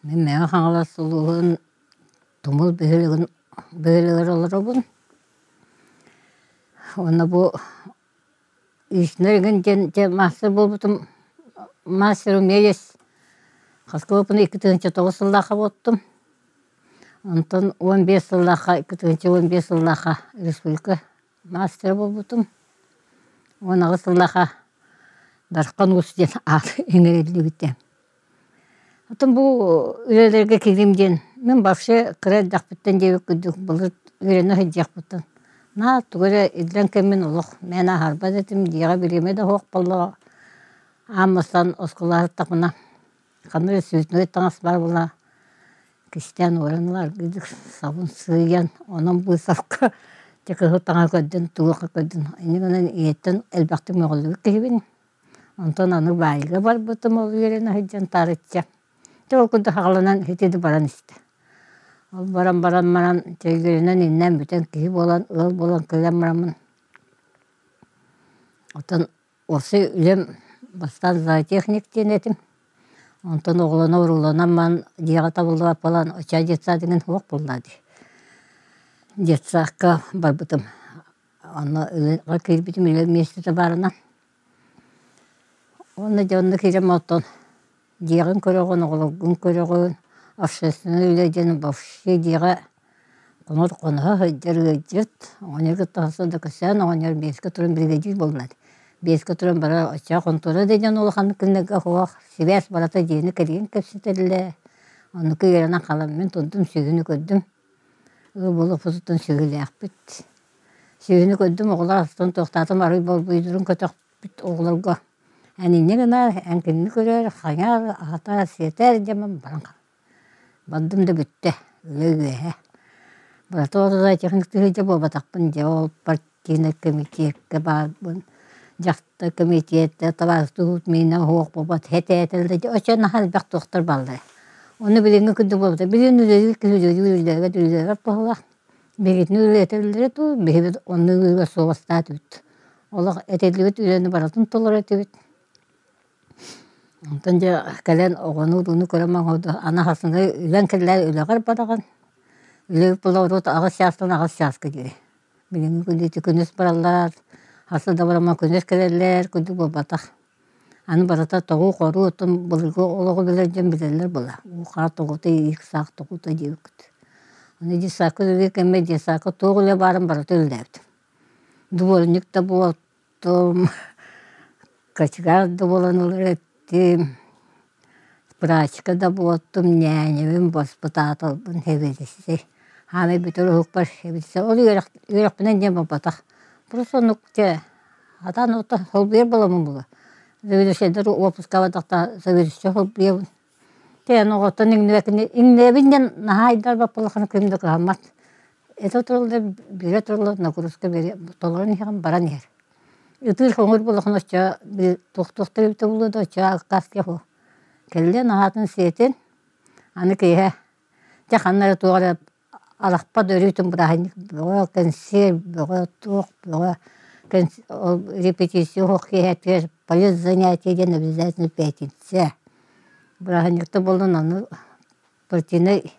Мин Мэҥэ Хаҥалас улууһун Тумул бөһүөлэгин бөһүөлэгэр олоробун. Уонна бу Иисинэр игин диэн дьэ маастар буолбутум мастер умеюсь хаска буолбуппун 2009 сыллаахха буолтум. Онтон 15 сыллаахха 2015 сыллаахха республика мастера буолбутум. 18 сыллаахха Дархан Уус диэн аат иҥэриллибитэ. Оттон бу үлэлэргэ киирим диэн мин вообще кыра эрдэхпиттэн диэбит курдук былыр үөрэнэ сылдьыахпыттан наар тугу эрэ иллэҥ кэммин олох мээнэ аһарбат этим, дьиэҕэ бириэмэ да суох буоллаҕа. Аан бастаан оскуолаҕа сыттахпына ханна эрэ цветной таҥас баар буолла кистээн уоран ылар сабын сыыйан онон быысапка дьэ кыһыл таҥаһы көрдүн туох көрдүн инньэ гынан ийэттэн элбэхтик мөҕүллүбүт киһибин. Онтон аны баайга барбытым ол үөрэнэ сылдьан таарычча. Дьэ ол курдук аҕаланан ити баран истэ. Ол баран баран баран чэйгэринэн иннэн бүтэн киһи буолан ыал буолан кэлэн бараммын оттон уопсай үлэм бастаан зоотехник диэн этим. Онтон оҕолоно-урууланан баран дьиэҕэ табыллыбат буолан оччо детсад диэн суох буолла дии. Детсадка барбытым. Онно үлэҕэ киирбитим үлэ миэстэтэ баарынан. Уонна дьэ онно киирэн оттон дьиэҕин көрөҕүн, оҕолоргун көрөҕүн, общественнай үлэ диэн вообще дьиэҕэ хонор хоноһо сылдьар ыалдьыт, оҕонньору кытта хасыһан да кэпсээн оҕонньор биэскэ туран биригэдьиир буолла дии. Биэскэ туран бара оччоҕо хонтуора да дьон улаханнык кинилэргэ суох, сибээс барыта дьиэни кэрийэн кэпсэтэллэр. Оннука үөрэнэн хаалан мин турдум, сүөһүнү көрдүм. Ыал буолуохпутуттан сүөһүлээхпит. Сүөһүнү көрдүм, оҕолор астан туохтаатым арый болбуйдурун көтөхпүт оҕолорго эн инньэ гынаар, эн кинини көрөөр, хайаар, аһатаар, сиэтээр диэммин баран хааллым. Бардым да бүттэ, үлэ үөһэ. Барыта оҕото техник буолбатахпын дьэ ол партийнай комитекка баарбын, дьахтар комитета, табаарыстыы миинэ оһох буолбат, хэтээтэллэр дьэ оччо наһаа элбэх туохтар бааллара. Ону билиҥҥи курдук буолбата. Билигин үлэлиир киһи үлэлиир үлэлээбэт үлэлээбэт быһыылаах. Биһигитини үлэлэтэллэрэ дуу, биһиги оннук ыарыыга суобастаатыбыт. Олох этиллибит үлэни барытын толорор этибит. Онтон дьэ кэлэн оҕону-урууну көрөн оҥордо, аны хасыҥҥа үлэҥ кэллэ үлэҕэр бараҕын. Үлэбит буолла аҕыс чаастан аҕыс чааска диэри. Билиҥҥи күн ити күнүс бараллар, хас да барамман күнүс кэлэллэр курдук буолбатах. Аны барыта тоҕуу-хоруу оттон былыргы олоҕу билэр дьон билэллэр буолла. Уу-хаар тоҕута, иик-саах тоҕута диэбиккит. Аны детсадка үлэлиир кэммэр детсадка туох үлэ баарын барыта үлэлээбитим. Дворник да буолтум, кочегар да буолан ылар этим, прачка да буолтум, ньээньэбин, баспытааталбын сэбиэдиссэй. Хаамай бүтэр уһукпар сэбиэдиссэй. Ол үөрэх үөрэхпинэн диэн буолбатах. Просто оннук дьэ Атаан ото холбуйар буоламмын буолуо. Заведующайдар уоппускабатахта заведующай холбуйабын. Тээн оҕоттон иҥнибэккин иҥнэбин диэн наһаа айдарбат буоллаххына ким да кыһаммат. Этэ тураллар, биэрэ тураллар, нагрузка биэрэ толорон иһэҕин баран иһэр. Ытыыр хоҥур буоллаххына оччо туох-туохтар эбитэ буолуо да оччо аккааска суох. Кэллин аһаатын сиэтин, аны киэһэ дьэ ханна эрэ туох эрэ Арахпат өрүүтүн бырааһынньык бөҕө, кэнсиэр бөҕө, туох бөҕө, ол репетиция оһох киэһэтигэр политзанятие диэн обязательно пятница. Бырааһынньыкта буолан аны партийнай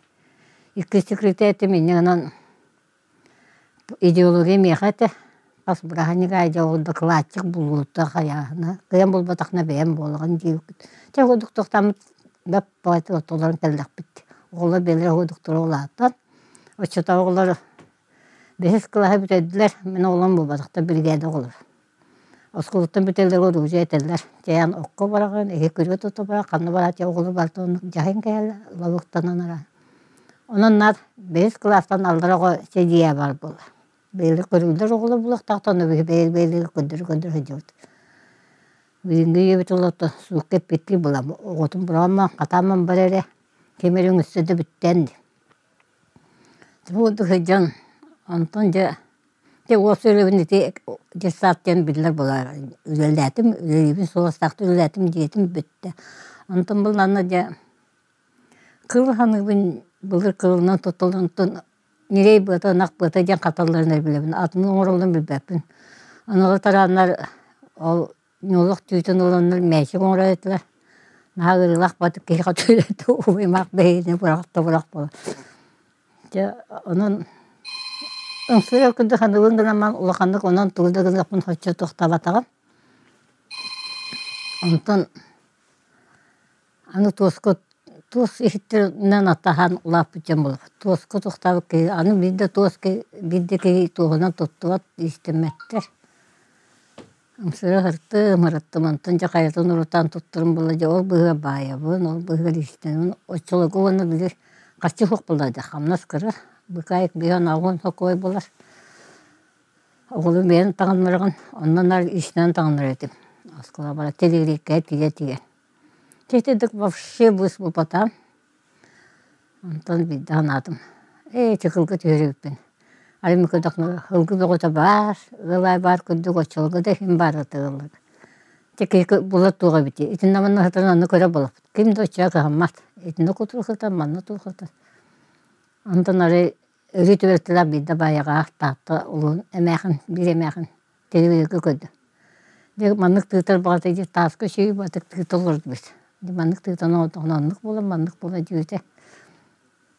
иккис секретарь этим инньэ гынан идеология миэхэ этэ. Хас бырааһынньык аайы дьэ ол докладчик булуута хайааһына кыайан булбатаххына бэйэм буолаҕын диэбиккит. Чэ ол курдук тохтооммут бэп баҕайытык ортолорун кэллэхпит. Оҕолор бэйэлэрэ оһуодуктара улаатан, оччотооҕу оҕолор бэһис кылааһы бүтэрдилэр, мин оҕолорум буолбатахтар, биригээдэ оҕолоро. Оскуолаттан бүтэллэр оружие этэллэр, чэйэн окко бараҕын, эһи күрүө тута бараҕын, ханна барааччы оҕолор барыта оннук дьаһайан кэһэллэр, лабыктанан араан. Онон наар бэһис кылаастан аллара оҕо сэлиэ баар буолар. Бэйэлэр көрүүллэр оҕолор булуохтаахтар, ону биһи бэйэ-бэйэлэригэр көрдөрө-көрдөрө сылдьабыт. Билиҥҥи ийэбит олорто суукка эппиттии буолан оҕотун быраҕан хатааммын бар эрэ, ким эрэ үҥүстэ да бүттээн дии. Курдук сылдьан онтон дьэ дьэ уопсай үлэбин ити детсад диэн биллэр буолар үлэлээтим, үлэлиибин суостаахтык үлэлээтим диэтим бүттэ. Онтон буллаҕына дьэ кыл ханыыбын былыр кылынан туттуллан онтон ньирэй быата, ынах быата диэн хаталларын эрэ билэбин, атыны оҥороллорун билбэппин. Аныгы тарааннар ол ньуолах түүтүн ыланнар мээчик оҥорор этилэр. Наһаа ыарыылаах баҕайытык киһиэхэ убайымаах бэйиини бырах да бырах буолар. Дьэ онон ымсыырар курдук саныыбын гынан баран улаханнык онон тугу да гыныахпын соччо туохтаабатаҕым. Онтон аны туоска туос иһиттэринэн атаһан улааппыт дьон буолар. Туоска туохтаабыт киһи аны биирдэ туос биирдэ киһи туоһунан туттубат, иистэммэттэр. Ымсыыра сырыттым, ырыттым, онтон дьэ хайатын урутаан туттарым буолла дьэ ол быыһыгар баайабын, ол быыһыгар иистэнэбин. Оччолорго уонна били харчы суох буолла дии, хамнас кыра, быкаайык биһиэн аҕыан сокуой буолар. Оҕолорум бэйэм таҥыннараҕын, онно наар иистэнэн таҥыннарар этим. Оскуолаҕа тэлиэгэлииккэ тиийэ-тиийэ. Дьэ итинник вообще быыс булбатаҕым. Онтон биирдэ санаатым, ээ ити кылга түһэр эбиппин. Арай көрдөхпүнэ ылгы бөҕөтө баар, ыал аайы баар курдук оччолорго да иһин баар этэ ыаллар. Дьэ киһи булар туох эбитий, итиннэ манна сытан онно көрө буолаппыт. Ким да оччоҕо кыһаммат, итиннэ кутурук сытар, манна туох сытар. Онтон арай өрүү түбэлтэлээх биирдэ баайаҕа Таатта улуун эмээхин, биир эмээхин телевизорга көрдүм. Дьэ маннык тыытар баҕата дии тааска үчүгэй баҕатык тыыта олордубут. Дьэ маннык тыытан оҥордоҕуна оннук буолар, маннык буолар диэбитэ.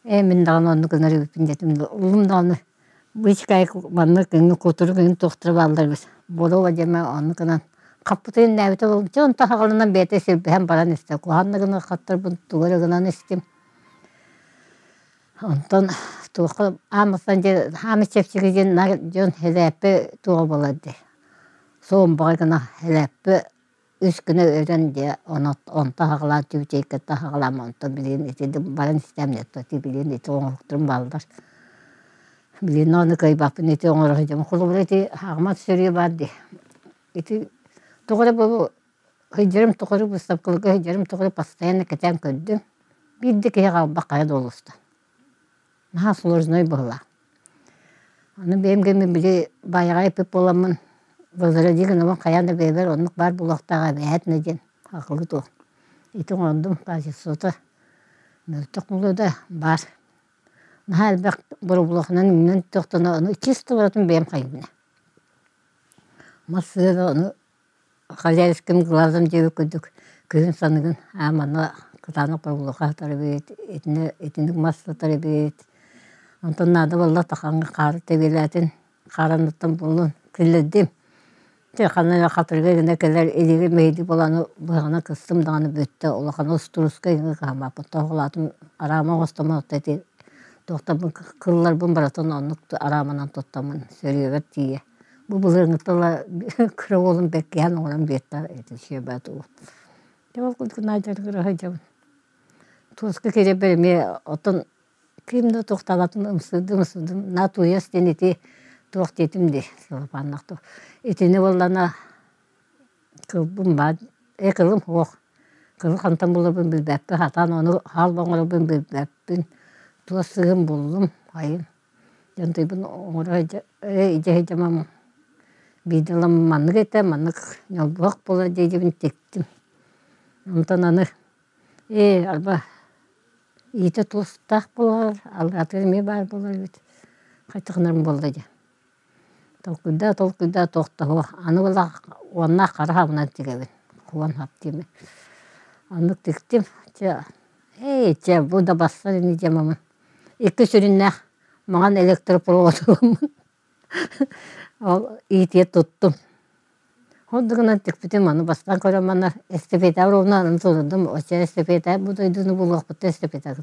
Ээ мин даҕаны оннук гынар эбиппин диэтим. Улум даҕаны быычыкаайык маннык эҥин кутурук эҥин туохтара бааллар эбит. Буолуо диэмэ оннук гынан хаппытын иннээбитэ буоллум. Дьэ онтон хаҕылынан бэйэтэ силбэһэн баран истэ. Куһаҕан да гына хаттарбын тугу эрэ гынан истим. Онтон туохха аан бастаан дьэ хаамый чэпчэки диэн наар дьон сэлээппэ туоҕа буолар дии. Суомбаҕа гына сэлээппэ үс гына өрөн дьэ онто аһаҕалаан түбүтүөйкэттэн аһаҕалаан онтон билигин ити баран истэм ити билигин ити оҥоһуктарым бааллар. Билигин ону кыайбаппын ити оҥоро сылдьабын. Холобура ити хаамат сөрүө баар дии. Ити тоҕо эрэ бу Сылдьарым тухары быыстапкаларга сылдьарым тухары постоянно кэтээн көрдүм. Биир да киһи хаалбат хайа да олуста. Наһаа сложнай быһыылаах. Аны бэйэм кэммин били баайаҕа эппит буоламмын возроди гынабын хайаан да бэйэбэр оннук баар буолуохтаах эбээт диэн акылы туох. Ити оҥордум качествота мөлтөх буолуо да баар. Наһаа элбэх боробулуоханан иҥнэн тохтоно ону чисто барытын бэйэм хайбына. Массыына ону Хозяйским глазом диэбит курдук күһүн саныгын аа манна кытаанах боробулуоха сытар эбит, итини итинник мас сытар эбит. Онтон наада буолла тахаҥҥа хаары тэбиэлээтин, хааранныттан буллун киллэрдим. Дьэ ханна эрэ хатырыга гына кэлэр илиги мэһийдик буолан быһаҕынан кыстым даҕаны бүттэ улахан устуруска иҥэ кыһаммаппын тоһоҕолоотум араама оҥостоммун оттон ити туохтарбын кылларбын барытын оннук арааманан туттаммын сөрүөбэр тиийэ Бу былырыҥҥыттан ыла кыра уолум бэркиһээн оҥорон биэртэ ити сүөбэт уол. Дьэ ол курдук наадьарыгыра сылдьабын. Туоска киирэрбэр эмиэ оттон ким да туохтаабатын ымсыырдым ымсыырдым на туйас диэн ити туох диэтим дии сылапааннах туох. Итини буоллаҕына кылбым баар ээ кылым суох. Кылы хантан буларбын билбэппин, сатаан ону хаалба оҥорорбун билбэппин. Туос сыыһын буллум айым. Дьонтуйбун оҥоро илдьэ сылдьамам биирдэ ылан маннык этэ, маннык ньолбуһах буолар диэбин тиктим. Онтон аны ээ арба иитэ туостаах буолар, алларатыгар эмиэ баар буолар эбит, хайдах гынарым буолла диэн. Толкуйдаа, толкуйдаа туох да суох. Аны буолла уоннаах хара хабынан тигэбин, уон хап диэмин. Оннук тиктим, чэ ээ чэ бу да барсар ини диэммин Икки сүрүннээх маҥан электропровод ыламмын ол иитиэ туттум. Ол да гынан тикпитим аны бастаан көрөн манна эстафета ровно аны толордум оччо эстафета бу дойдуну булуохпут эстафета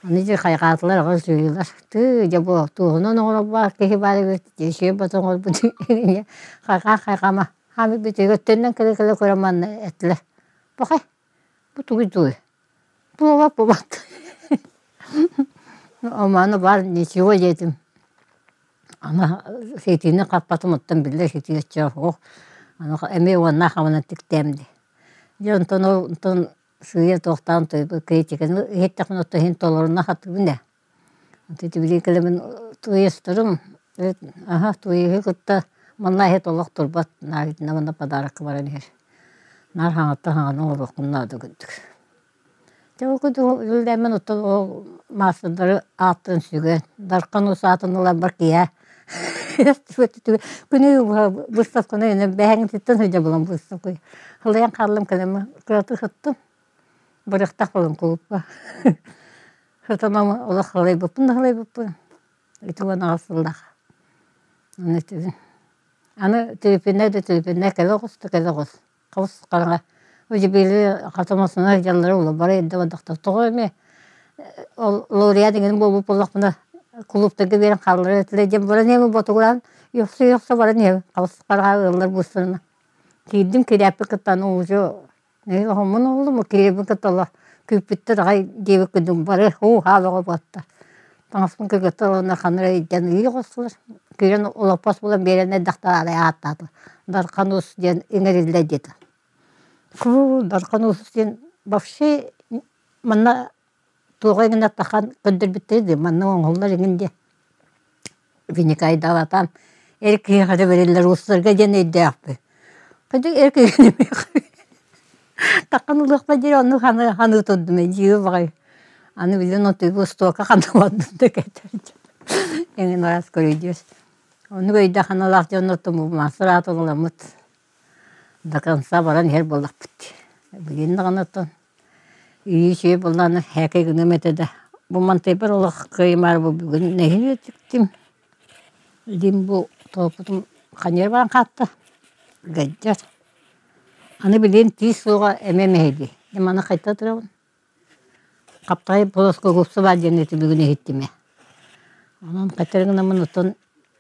Аны дьэ хайҕаатылар аҕай суруйдулар тыы дьэ бу туоһунан оҥорор киһи баар эбит дьэ үчүгэй бото оҥорбут хайҕаа хайҕаама хаамыы бүтүгэр төннөн кэлэ-кэлэ көрөн манна эттилэр пахай бу тугуй тугуй Буолбат буолбат Омооно баар ничего диэтим. Аны ситиини хаппатым оттон биллэр ситии оччо суох. Аны эмиэ уоннаах хабынан тиктэм дии. Дьэ онтон ол онтон сыыйа туохтаан критиканы иһиттэхпинэ оттон иһин толоруна сатыыбын ээ. Ити били кэлэмин туйастарым аһа туйаһы кытта манна иһит олох турбат наар итиннэ манна подарокка баран иһэр. Наар хаҥаттан хаҥаны оҥоруоххун наада курдук. Дьэ ол курдук үлэлээммин оттон ол маастардары ааттарын сүгэн, Дархан ус аатын ыларбар киһи күнү быһа быыстапканы бэһэҥититтэн сылдьа булан быыстапка. Халыйан хааллым кэлэммин кыратык сыттым. Барыахтаах буолан кулуупка. Сатанам олох халайбыппын да халайбыппын. Ити 18 сыллаах. Аны аны түлүпүннэр да түлүпүннэр кэлэ оҕус да кэлэ оҕус. Хабыс хараҥа удьубили хатамасына дьаллара ула бары эрдэ бардахтар. Тоҕо эмиэ ол лауреат иҥин буолбут буоллахпына кулууптарга биэрэн хаалларар этилэр диэн баран иһэбин ботугураан үөхсэ-үөхсэ баран иһэбин. Хабыс хараҥа ыаллар быыстарына. Киирдим кирээппин кытта аны уже Оһоммун оҕолум киһибин кытта олох күүппүттэр аҕай диэбит курдук бары һуу-һаа бөҕө буолта. Таҥаспын кыргыттар уонна ханна эрэ илдьэн ыы оҕустулар. Киирэн олоппос булан биэрэн эрдэхтэрэ арай ааттаата. Дархан Уус диэн иҥэриллэр диэтэ. Фу, Дархан Уус диэн вообще манна туоҕа иҥин аттахан көрдөрбүттэрэ дии манна оҥоһуллар иҥин диэн. Винникайдаабатаан эр киһиэхэ да бэриллэр уустарга диэн өйдөөхпүн. Кырдьык эр киһини таххан ылыахпар диэри оннук саныы турдум дьиибэ баҕайы. Аны билэн отуйга устуока ханна бардым да кэтэрдим. Эҥин араас көрүйдүөс. Оннук өйдөөх санаалаах дьоннортон бу маастар аатын ыламмыт до конца баран иһэр буоллахпыт. Билигин даҕаны оттон Ийи буоллаҕына һээкэй гыныам этэ да, бу мантайбар олох кыайымаары бу бүгүн нэһиилэ тиктим. Илиим бу тооппутум ханньары баран хаатта, ыгайдьар. Аны билигин тиис суоҕа эмиэ мэһэйдии. Дьэ маны хайта турабын? Хаптаҕай плоскогубцы баар диэн ити бүгүн иһиттим ээ. Онон хайта гынаммын оттон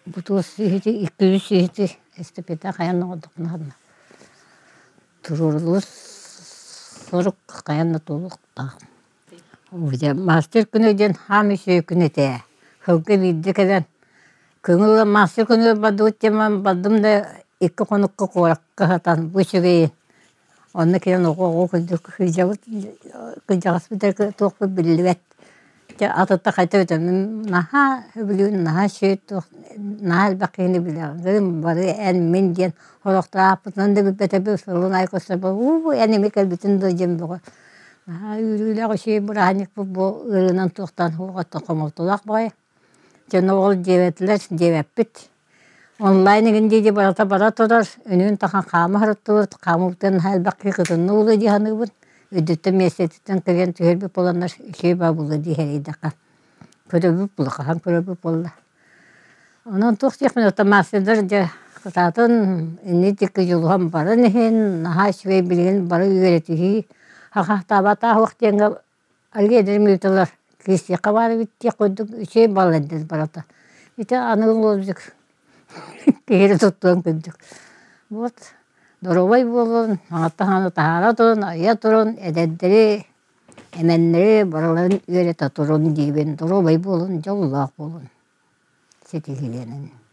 бу туос иһити, икки-үс иһити эстапета хайаан оҥордохпуна ханна Туруоруллубут сорук хайаан да туолуохтаах. Дьэ мастер күнэ диэн хаам үчүгэй күн этэ. Сылга биирдэ кэлэн көҥүл мастер күнүгэр бардыбыт диэн бардым да икки хонукка куоракка сатан бу үчүгэйин. Онно кэлэн оҕо-оҕо курдук сылдьабыт, кырдьаҕаспыт да туохпут биллибэт. Дьэ атыттар хайта эбитэ наһаа сөбүлүүн, наһаа үчүгэй туох наһаа элбэх киһини билэҕин, бары эн-мин диэн сорохтор ааппытынан да билбэтэбит, сылын аайы көрсөрбөр уу эн эмиэ кэлбитин дуо диэн бөҕө. Наһаа үөрүүлээх үчүгэй бырааһынньыкпыт бу ыарыынан туохтаан суоҕуттан хомолтолоох баҕайы. Дьоно ол диэбэтилэр, диэбэппит. Онлайн игин дии барыта бара турар, үнүүн тахан хаама сырыттыбыт, хаамыыбытын наһаа элбэх киһи кытынна буолуо дии саныыбын. Үрдүттэн миэстэтиттэн кыйан түһэрбит буоланнар үчүгэй баа буолуо дии сэрэйдэххэ. Көрөбүт буолла, хаһан көрөбүт буолла. Онон туох диэхпин оттон маастардар дьэ кытаатын инни диэки дьулуһан баран иһин, наһаа үчүгэй билигин бары үөрэтиһии, хахахтаабатаах диэҥҥэ Аргыый эдэр киирсиэххэ баар эбит диэх курдук үчүгэй баллайдар барыта. Ити аныгы лозунг киһини туттуон курдук. Вот доруобай буолун, саҥаттан саҥаны таһаара турун, айа турун, эдэрдэри, эмэннэри барыларын үөрэтэ турун диибин. Доруобай буолун, дьоллоох буолун. Ситиһиилэнэн.